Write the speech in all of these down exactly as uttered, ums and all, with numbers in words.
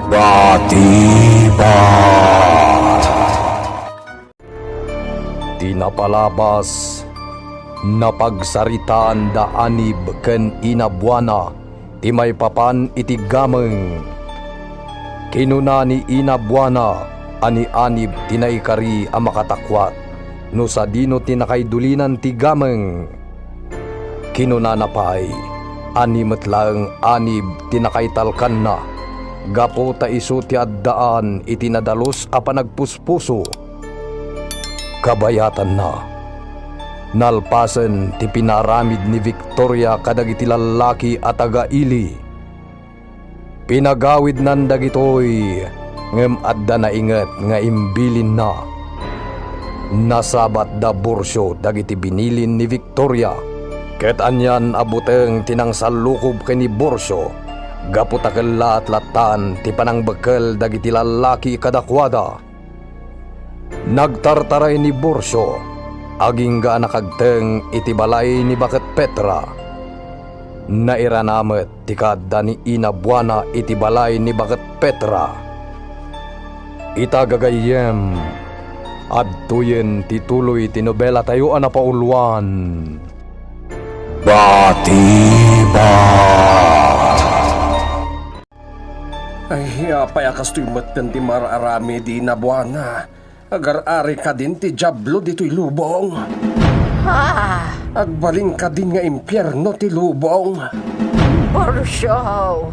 Batibot. Ti napalabas, napagsaritaan da Anib ken Ina Buana ti maipapan iti gameng. Kinuna ni Ina Buana a ni Anib ti naikari a makatakwat no sadino ti nakaidulinan ti gameng. Kinunana pay a ni met laeng Anib ti nakaitalkanna gapu ta isu ti addaan iti nadalus a panagpuspuso. Kabayatanna, nalpasen ti pinaaramid ni Victoria kadagiti lallaki a taga-ili. Pinagawidnan dagitoy, ngem adda nainget nga imbilinna. Nasabat da Borcio dagiti binilin ni Victoria, ket anian a buteng ti nangsallukob ken ni Borcio gapu ta kellaat lattan ti panangbekkel dagiti lallaki kadakuada. Nagtartaray ni Borcio, agingga a nakagteng iti balay ni Baket Petra. Nairana met ti kaadda ni Ina Buana iti balay ni Baket Petra. Ita gagayyem, adtoyen ti tuloy ti nobelatayo a napauluan. Batibot. Ay, apay a kastoy metten ti mar-aramid, Ina Buana? Agar-ari kadin ti Diablo ditoy lubong? Ha? Agbalin kadin nga impierno ti lubong? Borcio,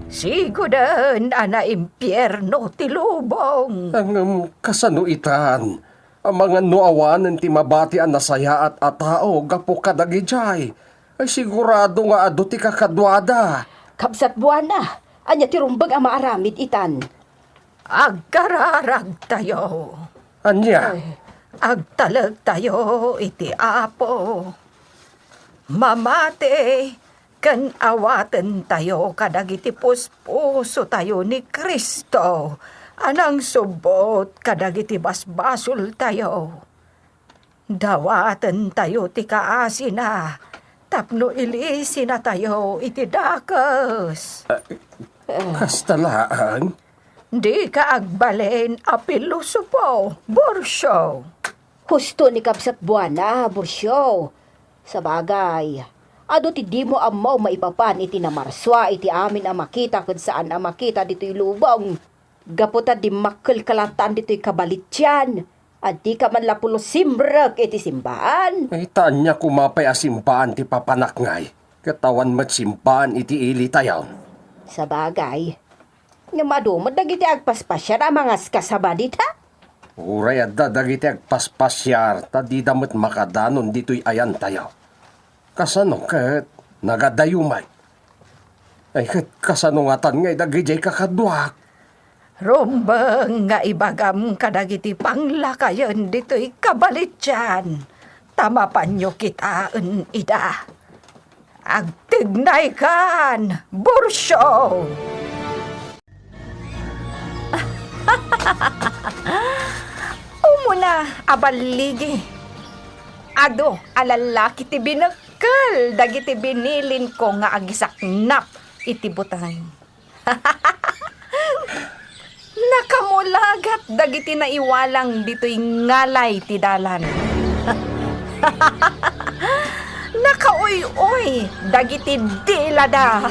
sigoden a naimpierno ti lubong. Ngem kasano itan? Amangan no awanen ti mabati a nasayaat a tao gapu kadagijay, ay sigurado nga adu ti kakaduada. Kabsat Buana, ania ti rumbeng a maaramid itan? Agkararagtayo. Ania? Ay, agtalektayo iti Apo. Mamati ken awatentayo kadagiti puspusotayo ni Cristo a nangsubot kadagiti basbasoltayo. Dawatentayo ti kaasina tapno ilisinatayo iti dakes. Kasta laeng? Dika agbalin a pilosopo, Borcio. Husto ni Kabsat Buana, Borcio. Sabagay, adu ti dimo ammo maipapan iti namarsua iti amin a makita ken saan a makita ditoy lubong. Gapu ta dimmakkelka lattan ditoy kabalitian, a dika man la pulos simrek iti simbaan. Ay, ta ania koma pay a simbaan ti papanak ngay, ket awan met simbaan iti ilitayo? Sabagay, ngem adu met dagiti agpaspasiar a mangaskasaba dita. Uray adda dagiti agpaspasiar, ta dida met makadanon ditoy ayantayo. Kasano ket nagadayo met? Ay, ket kasano ngatan nga idagidiay kakaduak? Rumbeng nga ibagam kadagiti panglakayen ditoy kabalitian, ta mapanyo kitaen ida. Agtignaykan, Borcio! Umuna a balligi, adu a lallaki ti binekkel dagiti binilinko nga agisaknap iti buteng. Nakamulagat dagiti naiwalang ditoy ngalay ti dalan. Nakaoy-oy dagiti dilada.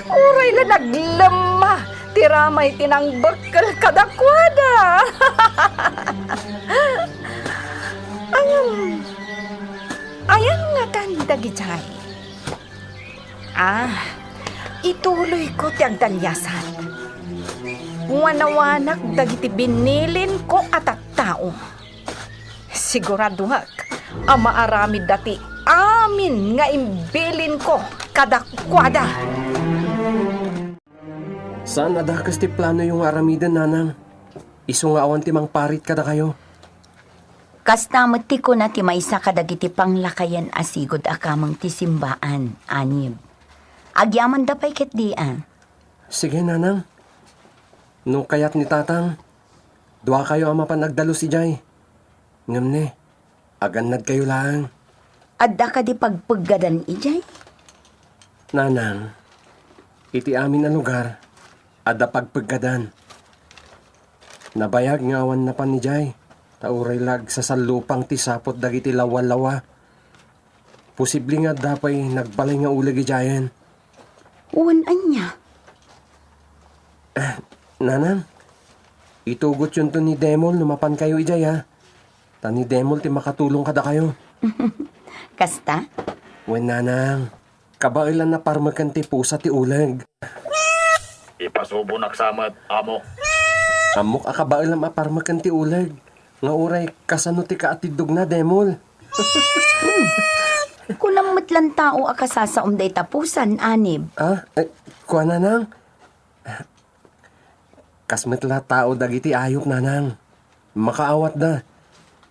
Uray la naglemma ti ramay ti nangbekkel kadakuada. Ayan, ayan ngatan dagijay. Ah, ituloyko ti agdaliasan. Wanawanak dagiti binilinko a tattao. Siguradoak a maaramidda ti amin nga imbilinko kadakuada. Saan a dakes ti planoyo nga aramiden, nanang? Isu nga awan ti mangparit kadakayo. Kasta met ti kuna ti maysa kadagiti panglakayen a sigud a kameng ti simbaan, Anib. Agyamanda pay ketdi a. Sige, nanang. No kayat ni tatang, duakayo a mapan agdalus idiay. Ngem ne, agannadkayo laeng. Adda kadi pagpeggadan idiay? Nanang, Iti amin a lugar, adda pagpeggadan. Nabayag nga awan napan idiay, ta uray la agsasallupang ti saput dagiti lawalawa. Posible nga adda pay nagbalay nga uleg idiayen. Wen ania? Nanang, itugotyonto ni Demol no mapankayo idiay, a. Ta ni Demol ti makatulong kadakayo. Kasta? Wen, nanang, kabaelan a parmeken ti pusa ti uleg. Ipasubonak sa met, amo. Ammok a kabaelam a parmeken ti uleg, nga uray kasano ti kaatiddogna, Demol. Kunam met lan tao a kasasaom dayta pusan, Anib. Ah, eh, kua, nanang? Kas met la tao dagiti ayup, nanang. Makaawatda.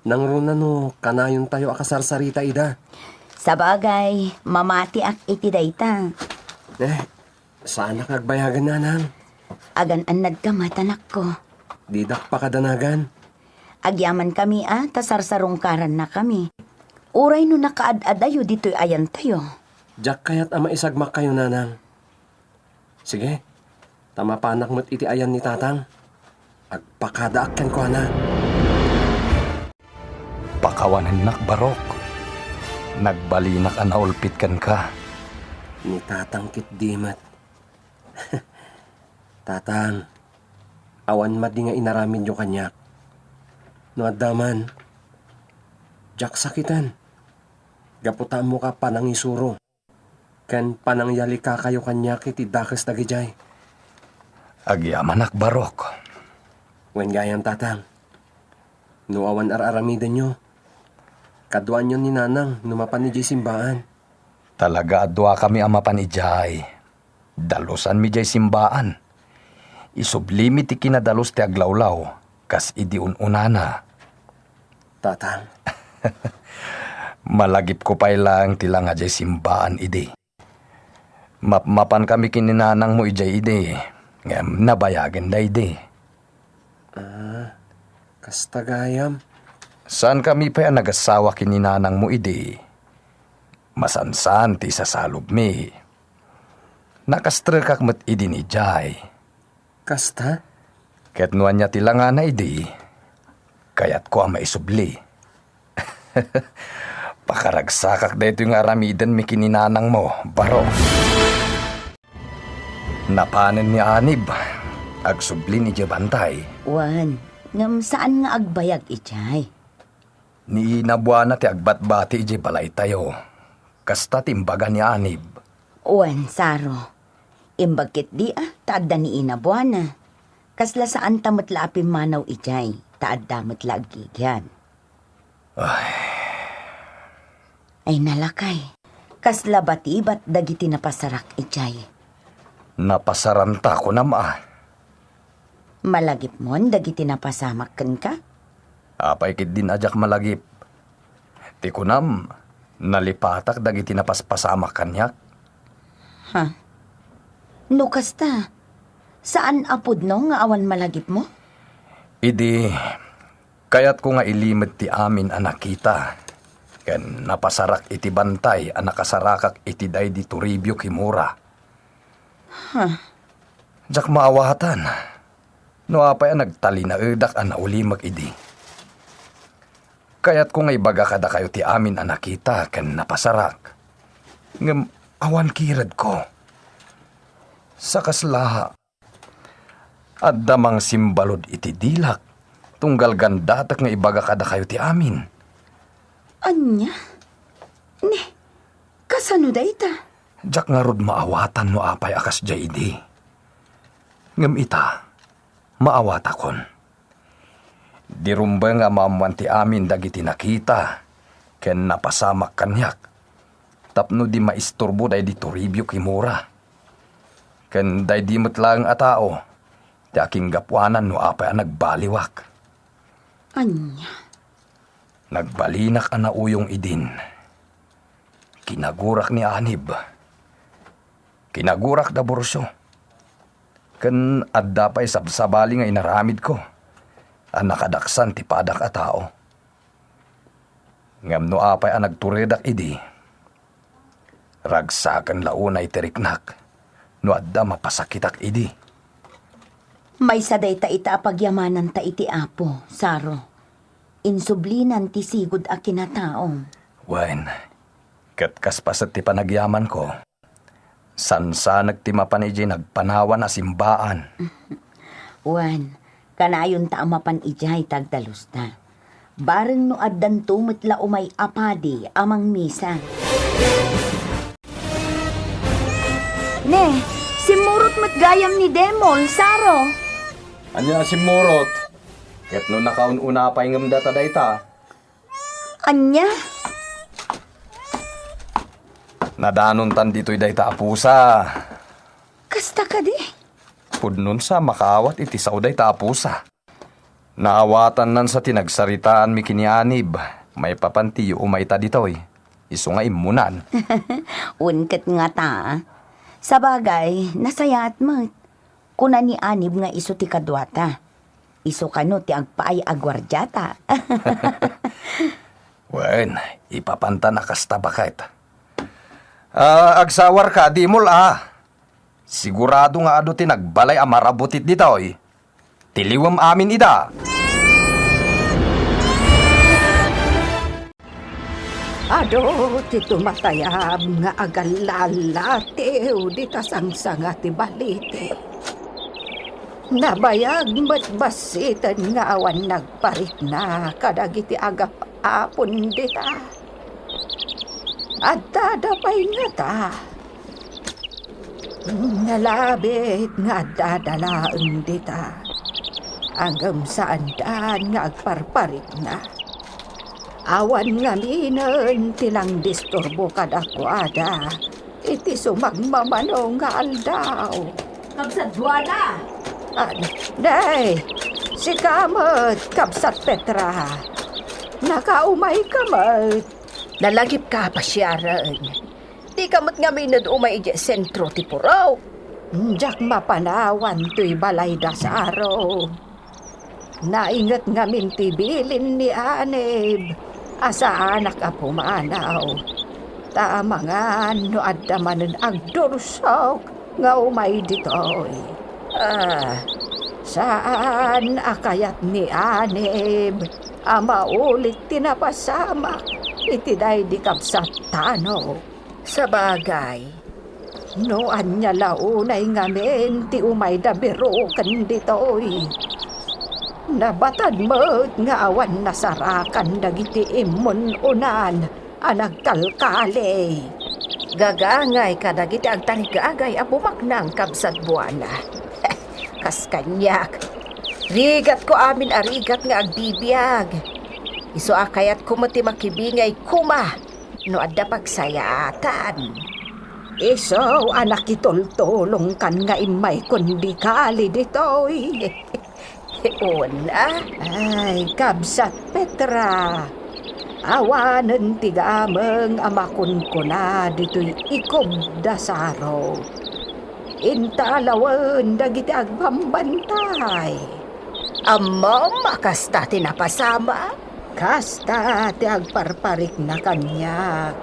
Nangruna no kanayontayo a kasarsarita ida. Sabagay, mamatiak iti dayta. Eh, saanak nga agbayagan, nanang. Agan-annadka met, anakko. Didak pakadanagan. Agyamankami a ta sarsarungkarannakami. Uray no nakaad-adayo ditoy ayantayo. Diak kayat a maisagmakkayo, nanang. Sige, ta mapanak met iti ayan ni Tatang. Agpakadaak kenkuana. Pakawanennak, Barok. Nagbalinak a naulpit kenka. Ni Tatang ketdi met. Tatang, awan madi nga inaramidyo kaniak. No adda man, diak sakiten. Gapu ta ammoka panangisuro ken panangyalikakayo kaniak iti dakes dagidiay. Agyamanak, Barok. Wen gayam, Tatang. No awan ar-aramidenyo, kaduaanyon ni Nanang no mapan idiay simbaan. Talaga a duakami a mapan idiay. Dalusanmi diay simbaan. Isublimi ti kinadalus ti aglawlaw, kas idi un-unana. Tatang. Malagipko pay laeng ti langa diay simbaan idi. Mapmapankami ken ni nanangmo idiay idi, ngem nabayagenda idi. Ah, kasta gayam. Saankami pay a nagassawa ken ni nanangmo idi. Masansan ti isasalubmi. Nakastrekak met idin idiay. Kasta? Ket no ania ti langana idi, kayatko a maisubli. Pakaragsakak daytoy nga aramidenmi ken ni nanangmo, Barok. Napanen ni Anib. Agsublin idiay bantay. Wen, ngem saan nga agbayag idiay. Ni Ina Buana ti agbatbati idiay balaytayo. Kasta ti imbaga ni Anib. Wen, Saro. Imbag ketdi a ta adda ni Ina Buana. Kasla saanta met la a pimmanaw idiay, ta adda met la aggigyan. Ay. Ay, nalakay. Kasla batibat dagiti napasarak idiay. Napasaranta, kunam a. Malagipmon dagiti napasamak kenka? Apay ketdin a diak malagip? Ti kunam, nalipatak dagiti napaspasamak kaniak. Ha? No kasta, saan a pudno nga awan malagipmo? Idi, kayatko nga ilimed ti amin a nakita, ken napasarak iti bantay a nakasarakak iti daydi Toribio Kimura. Ha? Diak maawatan no apay a nagtalinaedak a naulimek idi. Kayatko nga ibaga kadakayo ti amin a nakita ken napasarak. Ngem awan kiredko. Sakasla, adda mangsimbalud iti dilak, tunggal gandatek nga ibaga kadakayo ti amin. Ania? Ni, kasano dayta? Diak ngarud maawatan no apay a kasdiay idi. Ngem ita, maawatakon. Di rumbeng a maammoan ti amin dagiti nakita ken napasamak kaniak tapno di maisturbo daydi Toribio Kimura. Ken daydi met laeng a tao ti akinggapuanan no apay a nagbaliwak. Ania? Nagbalinak a nauyong idin. Kinagurak ni Anib. Kinagurak da Borcio. Ken adda pay sabsabali nga inaramidko a nakadaksan ti padak a tao. Ngem no apay a nagturedak idi, ragsaken la unay ti riknak no adda mapasakitak idi. Maysa dayta ita a pagyamananta iti Apo, Saro. Insublinan ti sigud a kinataom. Wen, ket kas paset ti panagyamanko, sansanek ti mapan idiay nagpanawan a simbaan. Wen, kanayonta a mapan idiay ti agdalusta. Bareng no addanto met la umay a padi a mangmisa. Ne, simmurot met gayam ni Demol, Saro. Ania a simmurot? Ket no nakaun-una pay ngem data dayta? Ania? Nadanontan ditoy dayta a pusa. Kasta kadi? Pudnon sa makaawat iti sao dayta a pusa. Naawatannan sa ti nagsaritaanmi ken ni Anib, maipapan ti yuumayta ditoy. Isu nga immunan. Wen ket ngata. Sabagay, nasayaat met. Kuna ni Anib nga isu ti kaduata. Isu kano ti agpaay a guardiata. Wen, ipapantan a kasta baket. Ah, agsawarka, Dimol, a. Sigurado nga adu ti nagbalay a marabutit ditoy. Tiliwem amin ida. Adu ti tumatayab nga agallallatiw dita sangsanga ti balite. Nabayag met bassiten nga awan nagparikna kadagiti agap-apon dita. Adda da pay ngata. Nalabit nga addada laeng dita. Ngem saandan nga agparparikna. Awan ngaminen ti nangdisturbo kadakuada iti sumagmamano nga aldaw. Kabsat Juana! Ah, nay, sika met, Kabsat Petra. Nakaumayka met. Nalagipka a pasiaren. Dika met ngamin umay idiay sentro ti purok. Diak mapanawan toy balay da Saro. Nainget ngamin ti bilin ni Anib a saanak a pumanaw. Ta amangan no adda manen agdursok nga umay ditoy. Ah, saan a kayat ni Anib a maulit ti napasamak iti daydi kabsattano. Sabagay, no ania la unay ngamin ti umayda biroken ditoy. Nabatad met nga awan nasarakan dagiti immun-unan a nagkalkali. Gagangay kadagiti agtarigagay a bumaknang, Kabsat Buana. Kas kaniak, rigatko amin a rigat nga agbibiag. Isu a kayatko met ti makibingay koma no adda pagsayaatan. Isu a nakitultulongkan nga immaykon di kali ditoy. Una. Ay, Kabsat Petra, awanen ti gameng a makunkuna ditoy ikub da Saro. Inta lawen dagiti agbambantay. Ammom a kasta ti napasamak? Kasta ti agparparikna kaniak.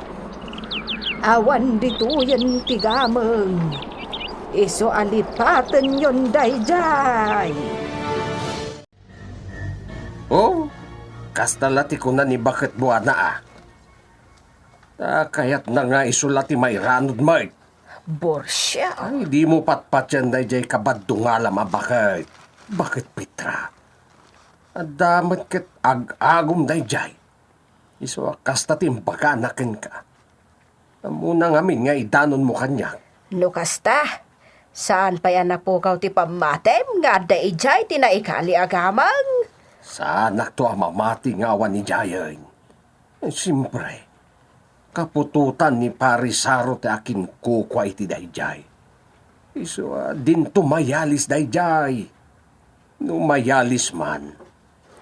Awan ditoyen ti gameng. Isu a lipatenyon daydiay. Oh, kasta la ti kuna ni Baket Buana, a. Ta kayatna nga isu la ti mairanod met. Borsia. Ay, dimo patpatien daydiay kabaddungalam a baket. Baket Petra. Adda met ket ag-agum daydiay. Isu a kasta ti imbagana kenka. Ammona ngamin nga idanonmo kaniak. No kasta, saan pay a napukaw ti pammatim nga adda idiay ti naikali a gameng? Saanakto a mamati nga awan idiayen. Siempre, kaputotan ni Pari Saro ti akinkukua iti daydiay. Isu a dinto mayalis daydiay. No mayalis man,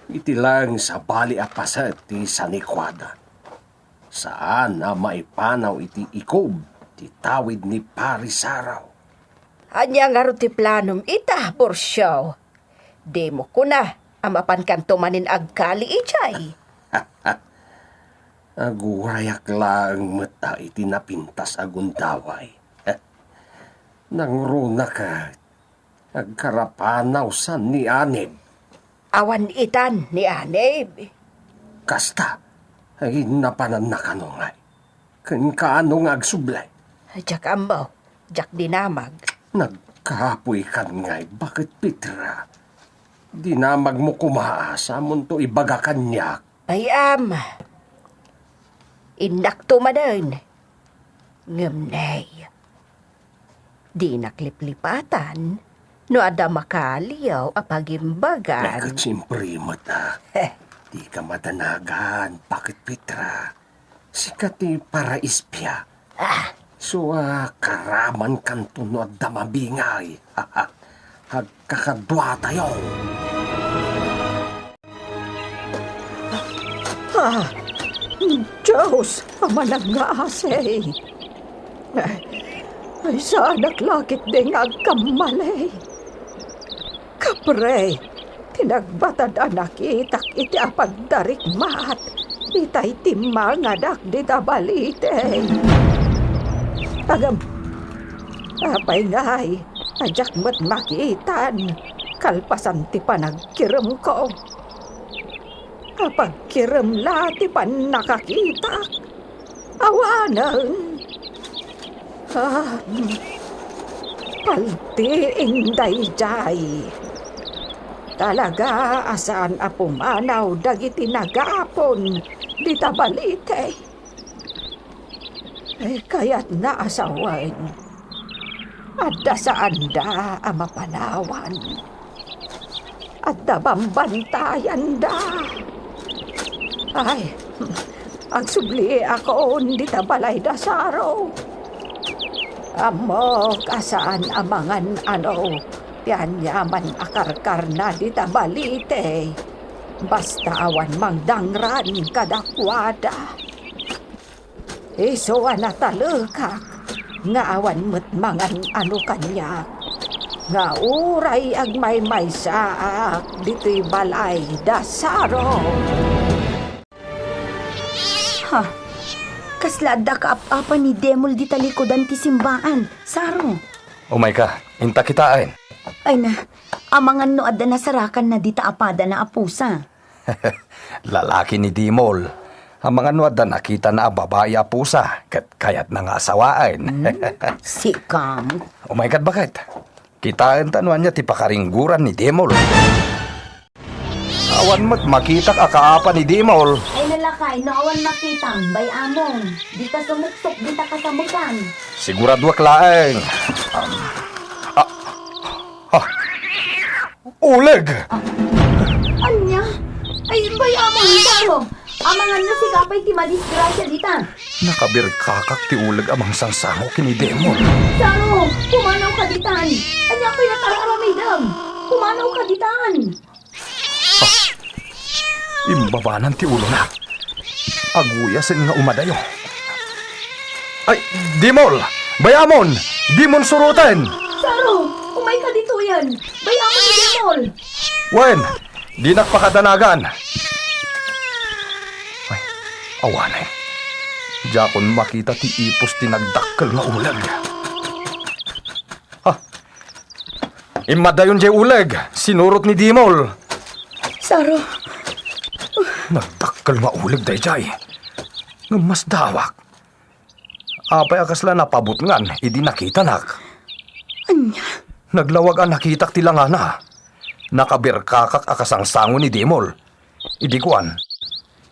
iti laeng sabali a paset ti sanikuada. Saan a maipanaw iti ikub ti tawid ni Pari Saro. Ania ngarud ti planom ita, Borcio? Dimo kuna a mapankanto manen agkali idiay. Agurayak laeng met a iti napintas a gundaway. Nangruna ket agkarapanaw san ni Anib. Awan itan ni Anib. Kasta, ay napananna kano ngay? Ken kaano nga agsubli? Diak ammo, diak dinamag. Nagkapoy kan ngay, baket Petra. Dinamag mo koma, samonto ibaga kaniak. Ay, am. Innak to manen. Ngem nay, dinak liplipatan no adda makaliw a pagimbagan. Ay, ket siempre met, a. Heh. Dika madanagan, baket Petra. Sika ti paraispia. Ah. So, a, karamankanto no adda mabingay. Agkakaduatayo. Ah, Dios a manangngaasi. Ay, ay, saanak la ketdi nga agkammali. Kapre, ti nagbatad a nakitak iti apagdarikmat, itay timmangadak dita balite. Agam, apay ngay, a diak met makitan, kalpasan ti panagkiremko. Apagkirem la ti pannakakitak. Awanen. Ah, paltiing daydiay. Talaga a saan a pumanaw dagiti nagapon dita balite. Eh, kayatna a sawen, adda saanda a mapanawan. Adda bambantayanda. Ay, agsubliakon dita balay da Saro. Ammok a saan a mangan-ano ti aniaman a karkarna dita balite. Basta awan mangdangran kadakuada. Isu a natalekak nga awan met mangan-ano kaniak, nga uray agmaymaysaak ditoy balay da Saro. Ha? Kasla adda kaap-apa ni Demol di talikudan ti simbaan, Saro? Umayka, inta kitaen. Ay na, amangan no adda nasarakanna dita apadana a pusa. Lalaki ni Dimol. Amangan no adda nakitana a babai a pusa, ket kayatna nga asawaen. Hmm? Sikam. Umaykad, baket. Kitaenta no ania ti pakaringguran ni Dimol. Awan met makitak a kaapa ni Dimol. Ay, nalakay, no awan makitam, bay-amon. Dita sumuksok, dita kasamekan. Siguraduak laeng. Um, ah, ah. Uleg! Ah, ania? Ay, bay-amon, Saro. Amangan no sika pay ti madisgrasya ditan. Nakabirkakak ti uleg a mangsangsango ken ni Demon. Saro, pumanaw ka ditan. Ania pay nga ar-aramidem? Pumanaw ka ditan. Ah, imbabanan ti ulona. Aguyasen nga umadayo. Ay, Dimol! Bay-amon! Dimon suroten! Saro, umayka ditoyen! Bay-amon ni Dimol! Wen, dinak pakadanagan. Ay, awanen. Diakon makita ti ipus ti nagdakkel nga uleg. Ah, immadayon jay uleg, sinurot ni Dimol. Saro. Nagdakkel nga uleg dayjay. Ngem masdaawak. Apay a kasla napabutngan idi nakitanak? Ania? Naglawag a nakitak ti langana. Nakabirkakak a kasangsango ni Dimol. Idi kuan,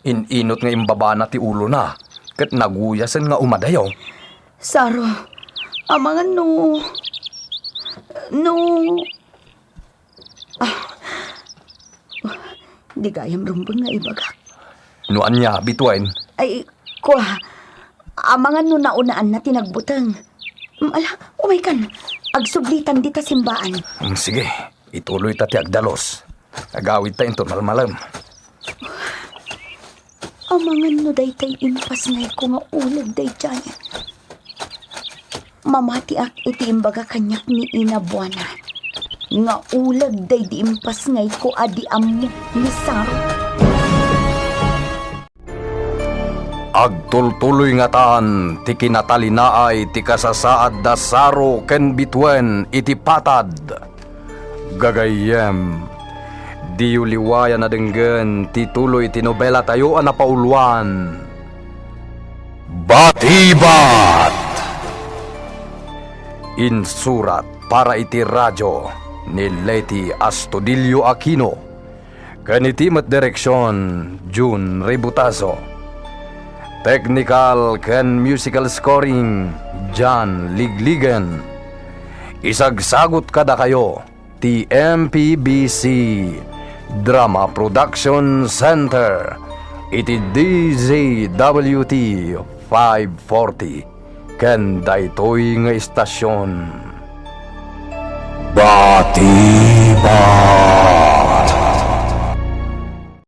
in-inot nga imbabana ti ulona, ket naguyasen nga umadayo. Saro, amangan no, no, ah, di gayam rumbeng nga ibagak. No ania, bituen? Ay, kua, amangan no naunaanna ti nagbuteng. Ala, umaykan, agsublitan dita simbaan. Mm, sige. Ituloyta ti agdalus. Agawidta inton malmalem. Amangan no daytay impasngayko nga uleg daydiay. Mamatiak iti imbaga kaniak ni Ina Buana nga uleg daydi impasngayko a di ammo ni Saro. Agtultuloy ngatan ti kinatalinaay ti kasasaad da Saro ken Bituen iti patad. Gagayyem, diyo liwayan a denggen ti tuloy ti nobelatayo a napauluan, Batibat! Insurat para iti radio ni Leti Astudillo Aquino, ken iti met direksion, Jun Ributazo. Technical ken musical scoring, John Ligligen. Isagsagut kadakayo ti M P B C Drama Production Center iti D Z W T five forty. Ken daytoy nga istasion, Batiba.